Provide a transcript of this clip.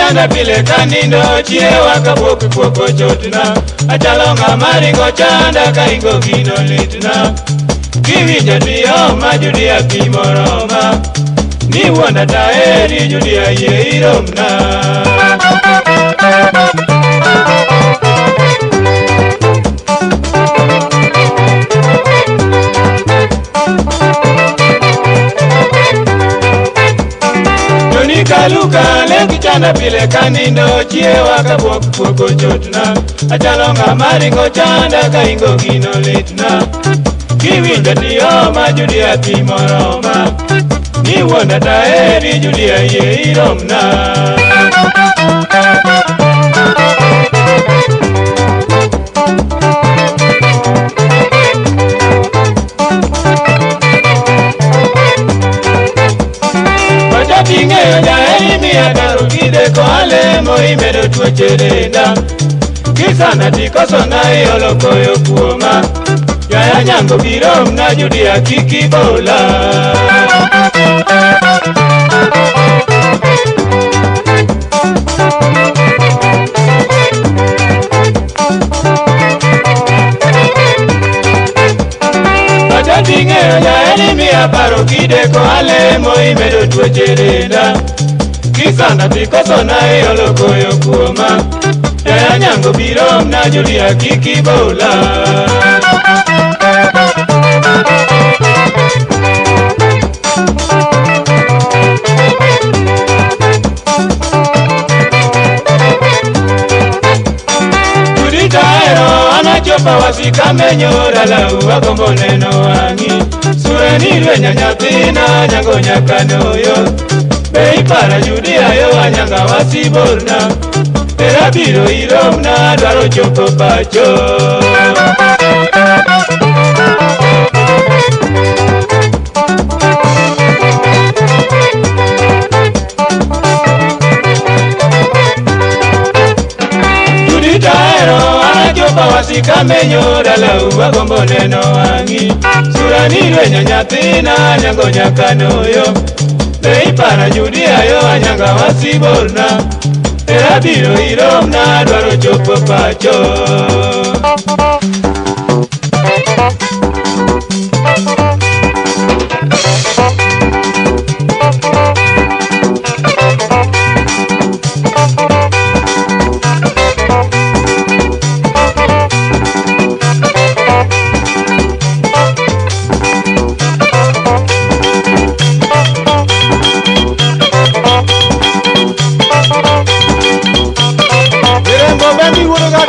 Kichanda pile kanindo chiewa kapok kuok ochotna. Achalo ng'ama ringo chanda ka ingo gino litna. Kiwinjo tioma Judia pi moroma. Ni wuonda taeri Judia yie iromna. Joni kaluka le kichanda pile kanindo chiewa kapok kuok ochotna. Achalo ng'ama ringo chanda ka ingo gino litna. Kiwinjo tioma Judia pi moroma. Ni wuonda taeri Judia yie iromna. Pacha ting'eyo jaheri miya daro kideko alemo imedo tuoche denda. Kisana tikosona iolo koyo kuoma. Yaya nyango biromna Judia kik ibola. Pacha ting'eyo jaheri miya paro kideko alemo imedo tuoche denda. Kisana tikosona iolo koyo kuoma. Yaya nyango biromna Judia kik ibola. Judita ero anachopa wasika menyo dalau agombo neno wang'i. Sure ni lwenya nyathina nyango nyakanoyo. Be ipara Judia yo anyanga wasiborna. Era biro iromna dwaro chopo pacho. Judita ero anachopa wasika menyo dalau agombo neno wang'i. Sura ni lwenyo nyathina nyango nyakanoyo. Be ipara Judia yo anyanga wasiborna. Era biro iromna dwaro chopo pacho. Mirembo bendi wuodo ga